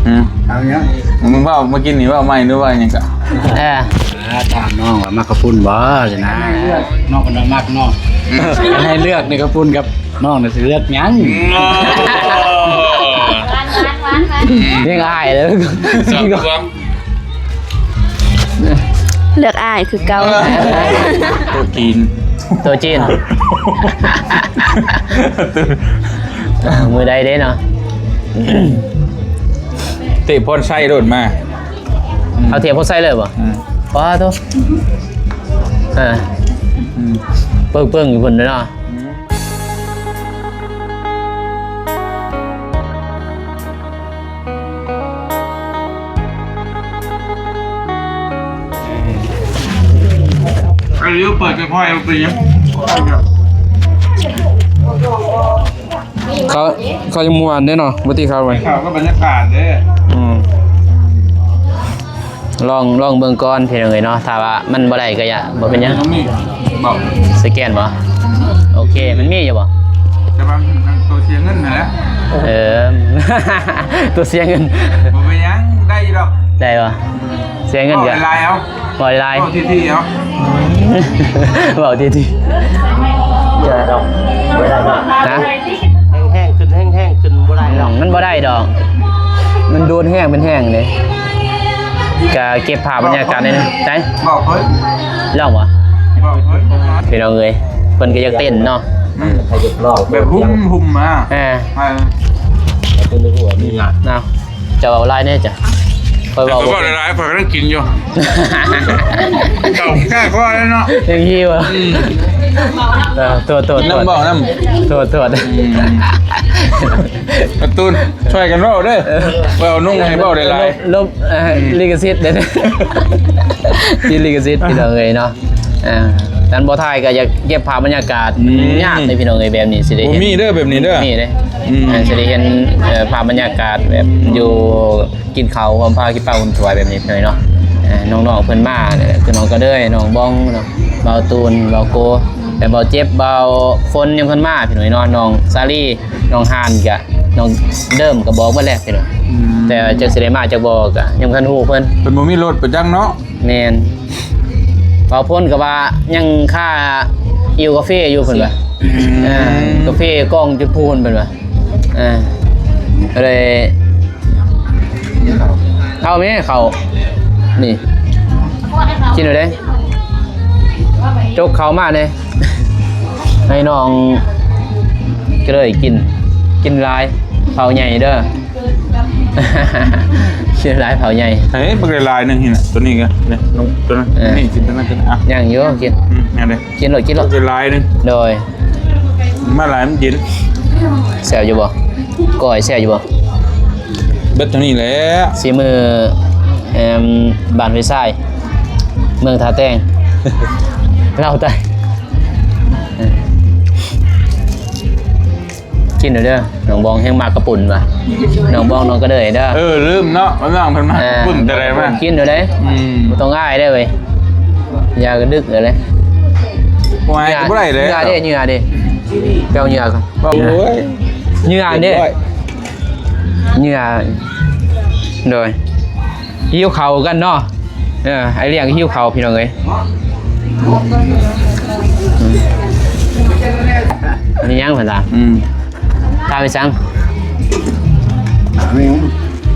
ອືມ ເອົາຫຍັງອີກ? ມຶງເວົ້າ ເມື່ອກີ້ນີ້ເວົ້າໃໝ່ ຫຼືວ່າຫຍັງກະ? ເອີ ຖາມນ້ອງວ່າມັກເຂົ້າປຸ້ນບໍ່ ຊີ້ນະ. ນ້ອງເພິ່ນວ່າມັກເນາະ. ໃຫ້ເລືອກນີ້ ເຂົ້າປຸ້ນກັບນ້ອງນີ້ ຊິເລືອກຫຍັງ? ອືມ ເລືອກອ້າຍເດີ. ເລືອກອ້າຍຄືເກົ່າ. ໂຕຈີນ ໂຕຈີນ. ມື້ໃດເດ້ເນາະ? ເຕະພອນໄຊໂດດມາ. ເອົາເທບເຂົ້າໃສ່ເລີຍບໍ່? ອືມ ປາໂທ. ເອີ ອືມ ເບິ່ງໆຢູ່ພຸ້ນເນາະ. ອືມ ອັນນີ້ເປີດຄ່ອຍໆ ເອົາໄປຍັງ ເຂົາ ເຂົາຍັງມ່ວນເດ້ເນາະ ບໍ່ຕິເຂົາໄວ້ ເຂົາກໍບັນຍາກາດເດ້. ອືມ ລອງ ລອງເບິ່ງກ່ອນພີ່ນ້ອງເອີຍເນາະ ຖ້າວ່າມັນບໍ່ໄດ້ກໍຢ່າ ບໍ່ເປັນຫຍັງ. ມີບໍ່ ສະແກນບໍ່? ໂອເຄ ມັນມີຢູ່ບໍ່? ແຕ່ວ່າມັນໂຕເສຍເງິນຫັ້ນແຫຼະ. ເອີ ໂຕເສຍເງິນ ບໍ່ເປັນຫຍັງ ໄດ້ຢູ່ດອກ. ໄດ້ບໍ່? ເສຍເງິນກໍ ເວົ້າຫຼາຍໆ ເອົາ ເວົ້າຫຼາຍໆ ເວົ້າຖີ່ໆ ເອົາ ເວົ້າຖີ່ໆ ເຈີດອກ ບໍ່ໄດ້ດອກ. ຮະ? ແຮງໆຂຶ້ນ ແຮງໆຂຶ້ນບໍ່ໄດ້ດອກ. ອືມ ມັນບໍ່ໄດ້ດອກ ມັນໂດນແຮງເປັນແຮງເດ້. ກະເກັບພາບບັນຍາກາດໜ້ອຍໜຶ່ງ ໄດ້ ບອກເພິ່ນ ລອງບໍ່? ບອກເພິ່ນ ພີ່ນ້ອງເອີຍ ເພິ່ນກໍຢາກເຕັ້ນເນາະ. ອືມ ແບບຫຸ້ມຫຸ້ມມາ ເອີ ເອີ ເນາະ. ເຈົ້າເວົ້າຫຼາຍແດ່ຈ້ະ ຂ້ອຍເວົ້າ ຂ້ອຍເວົ້າຫຼາຍໆ ຂ້ອຍກຳລັງກິນຢູ່ ເຂົ້າກ້າຄອແລ້ວເນາະ ຍັງຫິວ. ອືມ ເອີ ໂທດໆ ນ້ຳເວົ້ານຳ ໂທດໆ. ອືມ ກາຕູນ ຊ່ວຍກັນເວົ້າເດີ ເອີ ຂ້ອຍເອົານຸ່ງໃຫ້ເວົ້າຫຼາຍໆ ລົບ ເອີ ອືມ ລິຂະສິດເດີ ຕິດລິຂະສິດ ພີ່ນ້ອງເອີຍເນາະ. ອ່າ ຄັນບໍ່ຖ່າຍກໍຢາກເກັບພາບບັນຍາກາດ ອືມ ຍາກເດ້ພີ່ນ້ອງເອີຍ ແບບນີ້ຊິໄດ້ ບໍ່ມີເດີ ແບບນີ້ເດີ ມີເດ້. ອືມ ອ່າ ຊິໄດ້ເຫັນ ເອີ ພາບບັນຍາກາດແບບຢູ່ກິນເຂົ້າຮ່ວມພາກິນປາອຸ່ນຖ້ວຍແບບນີ້ພີ່ນ້ອງເນາະ. ອ່າ ນ້ອງໆເພິ່ນມາ ຄືນ້ອງກະເດີຍ ນ້ອງບອງເນາະ ບ່າວຕູນ ບ່າວໂກ ແຕ່ບ່າວເຈັບ ບ່າວຝົນຍັງເພິ່ນມາພີ່ນ້ອງເນາະ ນ້ອງສາລີ ນ້ອງຮານກະ ນ້ອງເດີມກະບອກເບິດແລ້ວພີ່ນ້ອງ. ອືມ ແຕ່ຈັກຊິໄດ້ມາຈັກບໍ່ກະຍັງບໍ່ທັນຮູ້ເພິ່ນ ເພິ່ນບໍ່ມີລົດໄປຈັກເນາະ. ແມ່ນ ບ່າວພົນກໍວ່າຍັງຄາອີວກາເຟຢູ່ເພິ່ນວ່າ. ອືມ ເອີ ກາເຟກອງຈຸດພູນເພິ່ນວ່າ. ເອີ ກໍເລີຍ ເອົາແມ່ເຂົ້ານີ້ ກິນເອົາເດ້ ຈົກເຂົ້າມາແດ່ ໃຫ້ນ້ອງກໍເລີຍກິນ ກິນຫຼາຍ ເຜົາໃຫຍ່ເດີ. ຊິຫຼາຍເຜົາໃຫຍ່ ເອີ ບັກຫຼາຍໆໜຶ່ງນີ້ນະ ຕົວນີ້ກໍ ນີ້ ຕົວນັ້ນ ເອີ ນີ້ກິນຕົວນັ້ນ ອ່ະ ຍັງຢູ່ ກິນ ອືມ ຍັງເດ້ ກິນໂລດ ກິນໂລດ ບັກຫຼາຍໜຶ່ງ ໂດຍ ມາຫຼາຍມັນເຢັນ. ແຊບຢູ່ບໍ່? ກ້ອຍແຊບຢູ່ບໍ່? ເບິດເທົ່ານີ້ແຫຼະ ສີມື ເອີ ບ້ານຫ້ວຍຊາຍ ເມືອງທ່າແຕງ ລາວໃຕ້. ເອີ ກິນເດີ ນ້ອງບອງແຮງມັກເຂົ້າປຸ້ນວ່າ ນ້ອງບອງ ນ້ອງກະເດີຍເດີ. ເອີ ລືມເນາະ ວ່ານ້ອງເພິ່ນມັກ ເອີ ເຂົ້າປຸ້ນແຕ່ໃດມາ ກິນເດີ. ອືມ ບໍ່ຕ້ອງອາຍເດ້ເວີຍ ຢ່າກະດຶກເດີ. ບໍ່ອາຍກໍບໍ່ໄດ້ເດ້ ເຫຍື່ອເດ້ ເຫຍື່ອເດ້ ໄປເອົາເຫຍື່ອກ່ອນ. ໂອ້ຍ ເຫຍື່ອເດ້ ເຫຍື່ອ ໂດຍ ຫິວເຂົ້າຄືກັນເນາະ. ເອີ ອ້າຍລ້ຽງຫິວເຂົ້າພີ່ນ້ອງເອີຍ. ອືມ ມີຫຍັງເພິ່ນຖາມ? ອືມ ຖາມອີ່ສັງ? ອືມ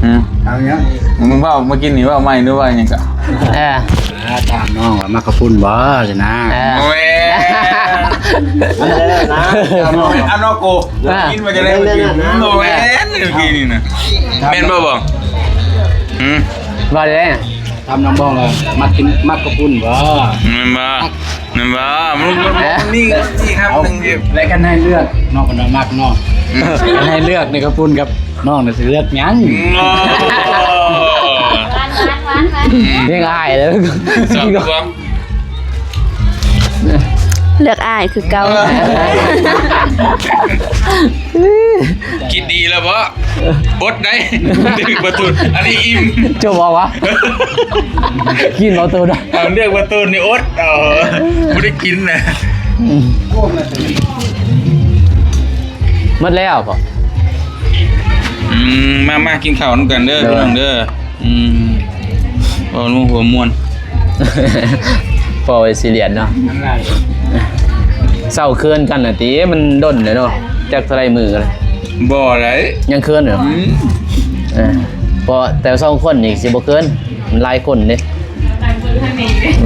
ອືມ ຖາມຫຍັງ? ມຶງເວົ້າ ເມື່ອກີ້ນີ້ເວົ້າໃໝ່ ຫຼືວ່າຫຍັງກະ? ເອີ ຖາມນ້ອງວ່າມັກເຂົ້າປຸ້ນບໍ່ ຊີ້ນະ. ເອີ ໂອ້ຍ ອັນນັ້ນ ອັນນອກໂກ ເອີ ກິນມາຈາກໃດ? ໂອ້ຍ ເມື່ອກີ້ນີ້ນະ ແມ່ນບໍ່ ບໍ່? ຫືມ ວ່າໄດ້ ຖາມນ້ອງບອງວ່າມັກກິນ ມັກເຂົ້າປຸ້ນບໍ່? ແມ່ນບໍ່? ແມ່ນບໍ່? ມັນ ມັນ ມັນມີ ມີຄຳໜຶ່ງຢູ່ ແລະ ຄັນໃຫ້ເລືອກ ນ້ອງເພິ່ນວ່າມັກເນາະ. ອືມ ຄັນໃຫ້ເລືອກໃນເຂົ້າປຸ້ນກັບນ້ອງນີ້ ຊິເລືອກຫຍັງ? ອໍ ອືມ ເລືອກອ້າຍເດີ ເລືອກອ້າຍຄືເກົ່າ. ຄິດດີແລ້ວບໍ່? ອົດໄດ໋ ເລືອກປາຕູນ ອັນນີ້ອີ່ມ ຈົບບໍ່ວະ? ກິນບໍ່ຕູນ ເອົາ ເລືອກປາຕູນນີ້ອົດ ເອົາ ບໍ່ໄດ້ກິນນະ. ອືມ ໝົດແລ້ວບໍ່? ອືມ ມາ ມາກິນເຂົ້ານຳກັນເດີ ໂດຍ ພີ່ນ້ອງເດີ. ອືມ ເວົ້ານຳຫົວມ່ວນ ພໍໄວ້ຊີຣຽສເນາະ. ເຊົາເຂີນກັນນະຕິ ມັນດົນແລ້ວເນາະ ຈັກເທົ່າໃດມື້ແລ້ວ. ບໍ່ໄດ້ ຍັງເຂີນຢູ່. ອືມ ເອີ ເພາະແຕ່ສອງຄົນນີ້ຊິບໍ່ເຂີນ ມັນຫຼາຍຄົນເດ້.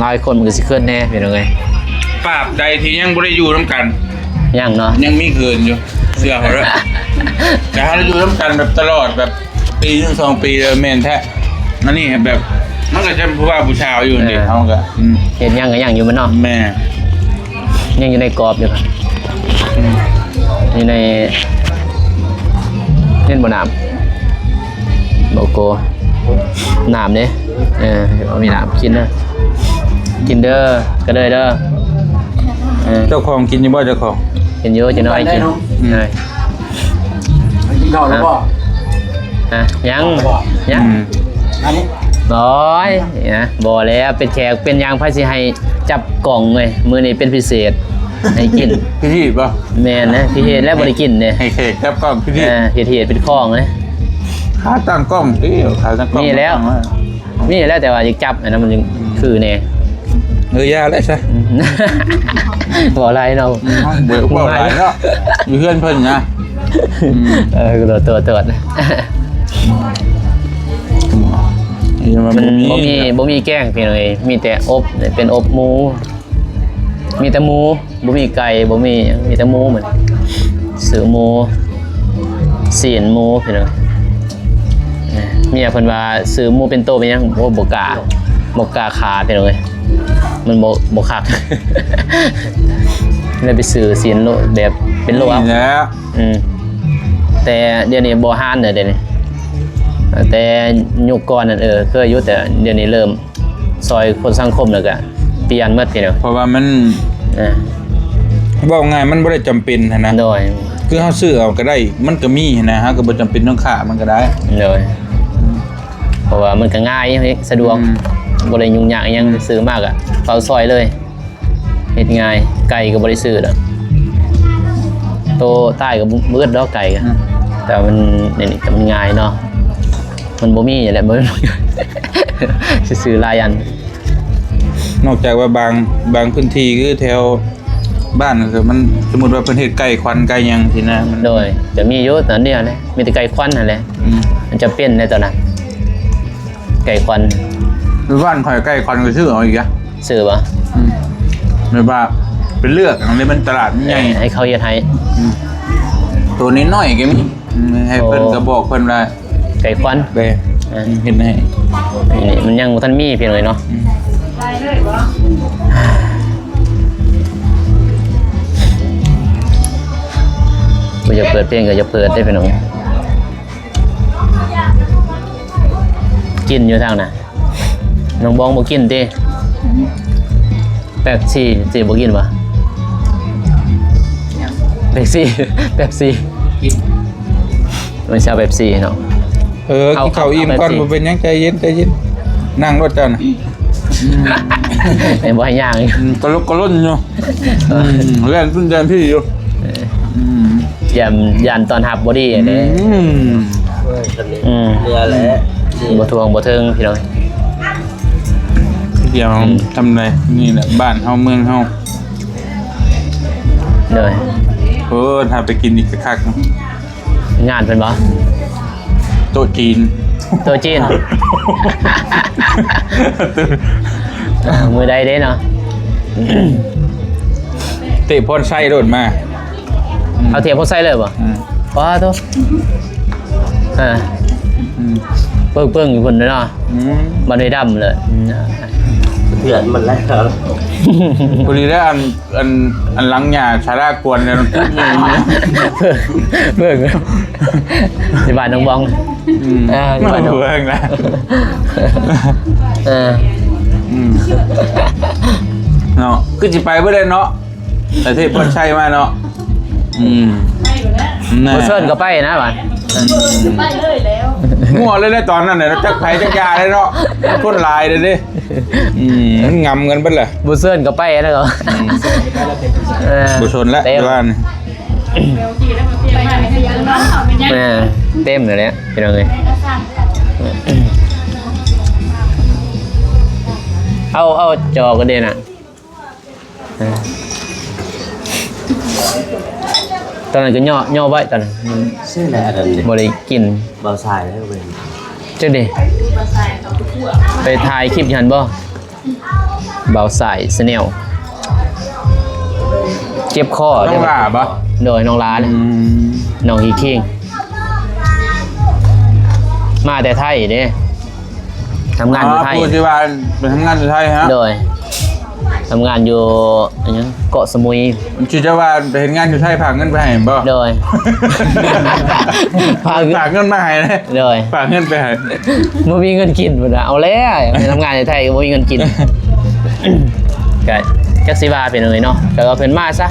ຫຼາຍຄົນມັນກໍຊິເຂີນແດ່ພີ່ນ້ອງເອີຍ. ຕາບໃດທີ່ຍັງບໍ່ໄດ້ຢູ່ນຳກັນ ຍັງເນາະ ຍັງມີເຂີນຢູ່ ເຊື່ອຂ້ອຍເດີ. ແຕ່ຖ້າຢູ່ນຳກັນແບບຕະຫຼອດແບບປີໜຶ່ງສອງປີ ເອີ ແມ່ນແທ້. ອັນນີ້ແບບ ມັນກໍຈະຜູ້ບ່າວຜູ້ສາວຢູ່ນີ້ ເອີ ເຮົາກໍ ອືມ ເຮັດຫຍັງກໍຍັງຢູ່ແມ່ນເນາະ. ແມ່ນ ຍັງຢູ່ໃນກອບຢູ່ ອືມ ຢູ່ໃນ ເຫັນບໍ່ນ້ຳ ບໍ່ໂກ ນ້ຳເດ້. ເອີ ເອົາມີນ້ຳກິນເດີ ກິນເດີ ກະເດີຍເດີ. ເອີ ເຈົ້າຂອງກິນຢູ່ບໍ່ ເຈົ້າຂອງ? ກິນຢູ່ ຈະໜ້ອຍກິນ. ອືມ ເອີ ກິນເຂົ້າແລ້ວບໍ່? ຮະ ຍັງ ຍັງ. ອືມ ອັນນີ້ ໂອ້ຍ ນະ ບໍ່ແລ້ວ ເປັນແຂກເປັນຫຍັງ ໃຜຊິໃຫ້ຈັບກ້ອງເວີຍ. ມື້ນີ້ເປັນພິເສດ ໃຫ້ກິນ ພິເສດບໍ່? ແມ່ນນະ ພິເສດແລ້ວບໍ່ໄດ້ກິນເດ້ ໃຫ້ແຂກຈັບກ້ອງພິເສດ. ເອີ ເຮັດເຫດເປັນຂອງເລີຍ ຂາຕັ້ງກ້ອງຕິ ຂາຕັ້ງກ້ອງ. ມີແລ້ວ ມີແລ້ວ ແຕ່ວ່າຢາກຈັບອັນນັ້ນມັນ ອືມ ຄືແນ່. ເອີ ຢ່າແລ້ວຊະ ອືມ ເວົ້າຫຼາຍເນາະ. ອືມ ເວົ້າຫຼາຍເນາະ ຢູ່ເຮືອນເພິ່ນນະ. ອືມ ເອີ ໂທດ ໂທດ ໂທດ. ມັນບໍ່ມີ ບໍ່ມີແກງພີ່ນ້ອງເອີຍ ມີແຕ່ອົບ ເປັນອົບໝູ ມີແຕ່ໝູ ບໍ່ມີໄກ່ ບໍ່ມີຫຍັງ ມີແຕ່ໝູ. ມື້ນີ້ຊື້ໝູ ຊີ້ນໝູພີ່ນ້ອງ. ເມຍເພິ່ນວ່າຊື້ໝູເປັນໂຕເປັນຫຍັງ ໂອ້ ບໍ່ກ້າ ບໍ່ກ້າຂ້າພີ່ນ້ອງເອີຍ ມັນບໍ່ ບໍ່ຄັກ ເລີຍໄປຊື້ຊີ້ນໂລ ແບບເປັນໂລເອົາ. ນີ້ແຫຼະ ອືມ ແຕ່ດຽວນີ້ບໍ່ຫານແລ້ວ ດຽວນີ້ ແຕ່ຍຸກກ່ອນນັ້ນ ເອີ ເຄີຍຢູ່ ແຕ່ດຽວນີ້ເລີ່ມ ຊ່ອຍຄົນສັງຄົມ ແລ້ວກະປ່ຽນໝົດພີ່ນ້ອງ. ເພາະວ່າມັນ ເອີ ເວົ້າງ່າຍມັນບໍ່ໄດ້ຈຳເປັນຫັ້ນນະ. ໂດຍ ຄືເຮົາຊື້ເອົາກໍໄດ້ ມັນກໍມີຫັ້ນນະ ເຮົາກໍບໍ່ຈຳເປັນຕ້ອງຂ້າມັນກໍໄດ້. ໂດຍ ເພາະວ່າມັນກໍງ່າຍ ສະດວກ ອືມ ບໍ່ໄດ້ຫຍຸ້ງຍາກຫຍັງ ຊື້ມາກໍເຝົ້າຊ່ອຍເລີຍ ເຮັດງ່າຍ. ໄກ່ກໍບໍ່ໄດ້ຊື້ດອກ ໂຕຕາຍກໍບໍ່ອຶດດອກໄກ່ກໍ ອືມ ແຕ່ວ່າມັນ ນີ້ ນີ້ ແຕ່ມັນງ່າຍເນາະ ມັນບໍ່ມີແຫຼະ ບໍ່ ຊິຊື້ຫຼາຍອັນ. ນອກຈາກວ່າບາງ ບາງພື້ນທີ່ຄືແຖວບ້ານ ມັນ ສົມມຸດວ່າເພິ່ນເຮັດໄກ່ຄວັນໄກ່ຫຍັງຊີ້ນະ ມັນ ໂດຍ ຈະມີຢູ່ຕອນນີ້ແຫຼະ ມີແຕ່ໄກ່ຄວັນຫັ້ນແຫຼະ. ອືມ ມັນຈະເປັນໃນຕອນນັ້ນ ໄກ່ຄວັນ ຢູ່ບ້ານຂ້ອຍໄກ່ຄວັນກໍຊື້ເອົາອີກອະ. ຊື້ບໍ່? ອືມ ແບບວ່າໄປເລືອກເອົາໃນ ມັນຕະຫຼາດມັນໃຫຍ່ ເອີ ໃຫ້ເຂົາເຮັດໃຫ້. ອືມ ໂຕນ້ອຍໆກໍມີ. ອືມ ໃຫ້ເພິ່ນ ໂອ້ ກໍບອກເພິ່ນວ່າໄກ່ຄວັນ ເອີ ເຮັດໃຫ້. ນີ້ມັນຍັງບໍ່ທັນມີພີ່ນ້ອງເອີຍເນາະ. ອືມ ບໍ່ຢາກເປີດເພງກໍຢ່າເປີດເດ້ພີ່ນ້ອງ. ກິນຢູ່ທາງນັ້ນ ນ້ອງບອງບໍ່ກິນຕິ? ເປັບຊີ ເຈບໍ່ກິນຫວາ? ເປັບຊີ ເປັບຊີ ກິນ ມັນຊາເປັບຊີເນາະ. ເອີ ເອົາ ກິນເຂົ້າອີ່ມກ່ອນ ເອົາເປັບຊີ ບໍ່ເປັນຫຍັງ ໃຈເຢັນ ໃຈເຢັນ ນັ່ງໂລດເຈົ້ານະ. ອືມ ແມ່ນບໍ່ໃຫ້ຍ່າງ ອືມ ກະລຸກກະຫຼົ່ນຢູ່. ເອີ ອືມ ແລ່ນພຸ້ນແລ່ນພີ້ຢູ່. ເອີ ອືມ ຢ້ານ ຢ້ານຕ້ອນຮັບບໍ່ດີເດ້. ອືມ ອືມ ເມື່ອແຫຼະ ບໍ່ທ່ວງບໍ່ເຖິງພີ່ນ້ອງ. ດຽວ ອືມ ທຳໄດ ນີ້ແຫຼະບ້ານເຮົາເມືອງເຮົາ. ໂດຍ ໂອ້ ຖ້າໄປກິນອີກຄັກໆ. ງານເພິ່ນບໍ່? ໂຕະຈີນ ໂຕະຈີນ ເອີ ມື້ໃດເດ້ເນາະ? ເຕະພອນໄຊໂດດມາ. ເອົາເທບເຂົ້າໃສ່ເລີຍບໍ່? ອືມ ປາໂທ ເອີ ອືມ ເບິ່ງໆຢູ່ພຸ້ນເນາະ. ອືມ ບັນໄດດຳເລີຍ. ເພື່ອນມັນແລ້ວ ພໍດີແລ້ວ ອັນ ອັນ ອັນຫຼັງຫຍ້າສາລາກວນແລ້ວ ເບິ່ງ ທີ່ບ້ານນ້ອງບອງ. ອືມ ເອີ ທີ່ບ້ານນ້ອງ ເອີ ເອີ ອືມ ເນາະ ຄືຊິໄປບໍ່ໄດ້ເນາະ. ປະເທດບ່ອນໄຊມາເນາະ. ອືມ ບໍ່ເຊີນກໍໄປນະວ່າ ໄປເລີຍແລ້ວ ມົວເລີຍແຫຼະຕອນນັ້ນນະ ຈັກໃຜຈັກຢາເລີຍເນາະ ຄົນຫຼາຍເດ້. ອືມ ມັນງຳກັນເບິດແຫຼະ ບໍ່ເຊີນກໍໄປແລ້ວ. ອືມ ເອີ ບໍ່ຊົນແລ້ວ ແຕ່ວ່າ ວ່ານີ້ ແມ່ ເຕັມແລ້ວແຫຼະ ພີ່ນ້ອງເອີຍ. ເອົາ ເອົາຈອກກັນເດ້ນະ. ເອີ ຕອນນັ້ນກໍຍໍ້ ຍໍ້ໄວ້ຕອນນັ້ນ ຊື່ແຫຼະ ອັນນັ້ນເດ້ ບໍ່ໄດ້ກິນ ເບົາຊາຍແລ້ວເວີຍ ຈັກເດ້ ໄປຖ່າຍຄລິບຢູ່ຫັ້ນບໍ່? ເບົາຊາຍ Channel ເຈັບຄໍ ນ້ອງຫຼ້າບໍ່? ໂດຍ ນ້ອງຫຼ້ານະ ອືມ ນ້ອງຮີຄີງ ມາແຕ່ໄທເດ້. ທຳງານຢູ່ໄທ ອໍ ຜູ້ທີ່ວ່າໄປທຳງານຢູ່ໄທຮະ? ໂດຍ ທຳງານຢູ່ ອັນຫຍັງ ເກາະສະໝຸຍ. ຊິຈະວ່າໄປເຮັດງານຢູ່ໄທ ຝາກເງິນໄປໃຫ້ແມ່ນບໍ່? ໂດຍ ຝາກ ຝາກເງິນມາໃຫ້ເດ້. ໂດຍ ຝາກເງິນໄປໃຫ້ ບໍ່ມີເງິນກິນພຸ້ນນະ. ເອົາແລ້ວ ໄປທຳງານຢູ່ໄທກໍບໍ່ມີເງິນກິນ ກະຈັກຊິວ່າເປັນຈັ່ງໃດເນາະ. ແຕ່ວ່າເພິ່ນມາຊະ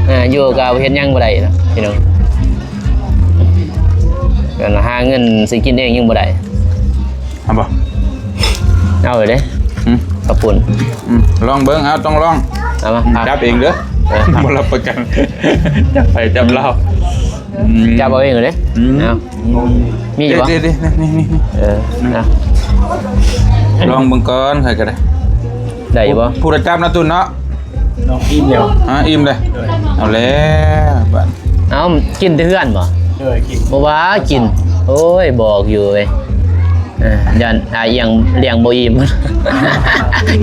ເອີ ຢູ່ກໍເຮັດຫຍັງບໍ່ໄດ້ເນາະ ພີ່ນ້ອງ. ເພິ່ນຫາເງິນຊິກິນເອງຍັງບໍ່ໄດ້. ເອົາບໍ່? ເອົາເລີຍເດ້. ຫືມ? ເຂົ້າປຸ້ນ. ອືມ ລອງເບິ່ງ ເອົາ ຕ້ອງລອງ. ເອົາມາ ອືມ ຄັບ ຈັບເອງເດີ. ເອີ ຄັບ ບໍ່ຮັບປະກັນ ຈັບໃຜຈັບລາວ. ອືມ ຈັບເອົາເອງເລີຍເດ້. ອືມ ເອົາ ມີຢູ່ບໍ່? ເດ້ໆໆ ນີ້ໆໆ ເອີ ນະ ລອງເບິ່ງກ່ອນ ໃຜກໍໄດ້. ໄດ້ຢູ່ບໍ່? ຜູ້ລະຈັບເນາະ ຕຸ້ນເນາະ. ນ້ອງອີ່ມແລ້ວ. ຮະ ອີ່ມເລີຍ. ໂດຍ ເອົາແລ້ວບາດ ເອົ້າ ກິນແຕ່ເຮືອນບໍ່? ໂດຍ ກິນ ບໍ່ວ່າກິນ. ໂອ້ຍ ບອກຢູ່ເວີຍ ເອີ ຢ້ານອ້າຍອຽງລ້ຽງບໍ່ອີ່ມ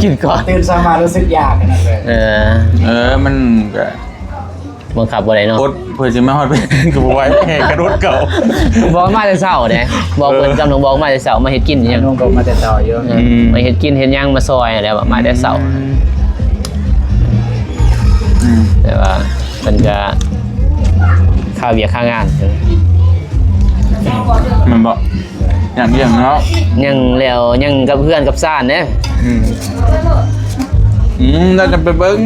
ກິນກ່ອນ. ຕື່ນເຊົ້າມາຮູ້ສຶກຢາກຂະໜາດເລີຍ. ເອີ ເອີ ມັນກະບັງຄັບບໍ່ໄດ້ເນາະ. ອົດ ເພື່ອຊິມາຮອດເພິ່ນກໍບໍ່ໄຫວ ແຫ່ກະໂດດເຂົ້າ. ບອກມາແຕ່ເຊົ້າເດ້ ບອກເພິ່ນ ເອີ ກຳລັງບອກມາແຕ່ເຊົ້າ ມາເຮັດກິນຫຍັງ. ນ້ອງກໍມາແຕ່ເຊົ້າຢູ່. ເອີ ອືມ ມາເຮັດກິນເຮັດຫຍັງມາຊ່ອຍຫັ້ນແຫຼະ ມາແຕ່ເຊົ້າ. ອືມ ອືມ ແຕ່ວ່າ ເພິ່ນກະຄາວຽກຄາງານ ແມ່ນບໍ່? ຍັງ ຍັງເນາະ ຍັງແລ້ວ ຍັງກັບເຮືອນກັບຊານເດ້. ອືມ ອືມ ແລ້ວຈະໄປເບິ່ງ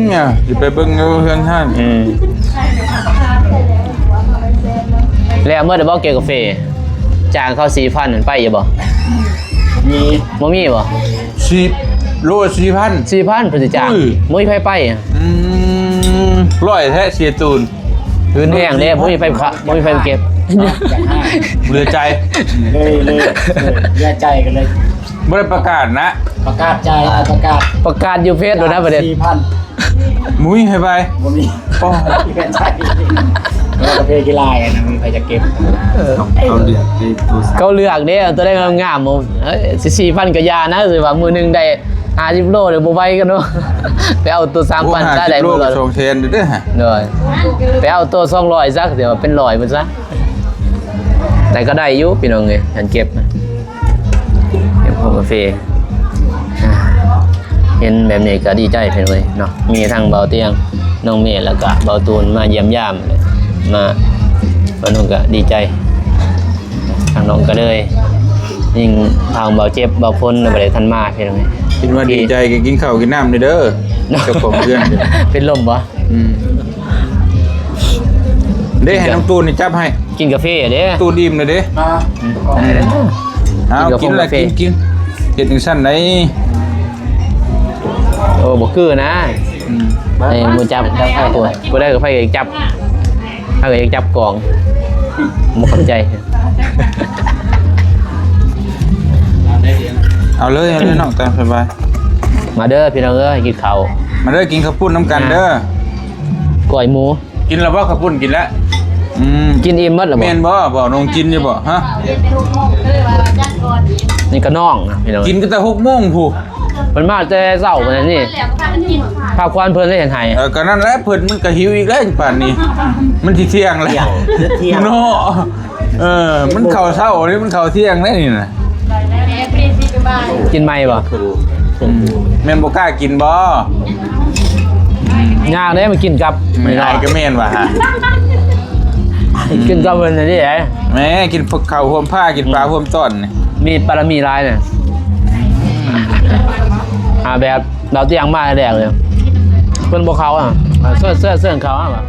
ຊິໄປເບິ່ງຢູ່ເຮືອນຊານ. ອືມ ແລ້ວໝົດແລ້ວບໍ່ ແກ້ວກາເຟ? ຈ້າງເຂົາສີ່ພັນ ໄປຢູ່ບໍ່? ມີ ບໍ່ມີບໍ່? ສີ່ ໂລສີ່ພັນ ສີ່ພັນ ເພິ່ນຊິຈ້າງ. ໂອ້ຍ ບໍ່ມີໃຜໄປ. ອືມ ຮ້ອຍແທ້ເສຍຕູນ. ຄືນແຮງເດ້ ບໍ່ມີໃຜຂະ ບໍ່ມີໃຜເກັບ. ເຫຼືອໃຈ ເລີຍ ເລີຍ ເຫຼືອໃຈກັນເລີຍ. ບໍ່ໄດ້ປະກາດນະ ປະກາດໃຈ ປະກາດ ປະກາດຢູ່ເຟສໂລດນະ ປະເດັນ. ສີ່ພັນ ບໍ່ມີໃຜໄປ. ບໍ່ມີ. ໂອ້ ເຫຼືອໃຈ ເພລາຍນະ ມັນໃຜຈະເກັບ. ເອີ ເຂົາເລືອກເດ້ ເຂົາເລືອກເດ້ ຕົວໃດງາມໆ. ເອີຍ ສີ່ພັນກໍຢ່ານະ ຊິວ່າມື້ໜຶ່ງໄດ້ຫ້າສິບໂລ ເດີ ບໍ່ໄຫວກັນເນາະ. ໄປເອົາໂຕສາມພັນ ໂອ້ ຊະ ຫ້າສິບໂລ ໄດ້ມື້ລະ ກໍສອງແສນເດ້. ໂດຍ ໄປເອົາໂຕສອງຮ້ອຍຊະ ຊິວ່າເປັນຮ້ອຍພຸ້ນຊະ ແຕ່ກໍໄດ້ຢູ່ພີ່ນ້ອງເອີຍ ຄັນເກັບ ເກັບຂອງກາເຟ. ເຫັນແບບນີ້ກໍດີໃຈພີ່ນ້ອງເອີຍເນາະ ມີທັງເບົາຕຽງ ນ້ອງເມ ແລ້ວກໍເບົາຕູນມາຢ້ຽມຢາມ ມາ ເພິ່ນກໍດີໃຈ. ທາງນ້ອງກໍເລີຍ ຍິ່ງທາງເບົາເຈັບ ເບົາພົນ ບໍ່ໄດ້ທັນມາພີ່ນ້ອງເອີຍ. ຄິດວ່າດີໃຈກໍກິນເຂົ້າກິນນ້ຳເດີ ເຈົ້າຂອງເຮືອນ. ເປັນລົມບໍ່? ອືມ ເດ້ ໃຫ້ນ້ອງຕູນນີ້ຈັບໃຫ້ ກິນກາເຟເດ້. ຕູນອີ່ມແລ້ວເດ້. ມາ ອືມ ເອົາ ກິນລະ ກິນ ກິນ ເຮັດຈັ່ງຊັ້ນໄດ໋. ໂອ້ ບໍ່ຄືນະ. ອືມ ໃຫ້ໝູ່ຈັບ ຜູ້ໃດກໍໃຜກໍຈັບ ໃຜກໍຢາກຈັບກອງ ບໍ່ເຂົ້າໃຈ. ເອົາເລີຍ ເອົາເລີຍນ້ອງ ຕາມສະບາຍ. ມາເດີພີ່ນ້ອງເອີຍ ກິນເຂົ້າ ມາເດີ ກິນເຂົ້າປຸ້ນນຳກັນເດີ. ກ້ອຍໝູ ກິນແລ້ວບໍ່? ເຂົ້າປຸ້ນກິນແລ້ວ. ອືມ ກິນອີ່ມໝົດແລ້ວບໍ່? ແມ່ນບໍ່? ບໍ່ ນ້ອງກິນຢູ່ບໍ່? ຮະ ນີ້ກໍນ້ອງນະພີ່ນ້ອງ ກິນຕັ້ງແຕ່ຫົກໂມງພຸ້ນ. ເພິ່ນມາແຕ່ເຊົ້າພຸ້ນນີ້ ພາຄວານເພິ່ນໄດ້ເຮັດໃຫ້. ເອີ ກໍນັ້ນແຫຼະ ເພິ່ນມັນກໍຫິວອີກແລ້ວປານນີ້ ມັນຊິທ່ຽງແລ້ວ ທ່ຽງ ເນາະ. ເອີ ມັນເຂົ້າເຊົ້ານີ້ ມັນເຂົ້າທ່ຽງແລ້ວນີ້ນະ. ກິນໃໝ່ບໍ່? ອືມ ແມ່ນບໍ່ກ້າກິນບໍ່? ຍາກເດ້ມາກິນກັບ ແມ່ນ ອ້າຍກໍແມ່ນວ່າຫາ ກິນກັບເພິ່ນນີ້ເດ້. ແໝ ກິນເຂົ້າຮ່ວມພາ ກິນປາ ອືມ ຮ່ວມຕອນນີ້ ມີບາລະມີຫຼາຍນະ. ອືມ ຫາແບບ ເຮົາຕຽງມາແລກເລີຍ ເພິ່ນບໍ່ເຂົ້າອະ ເຊີນ ເຊີນ ເຊີນເຂົ້າອະ.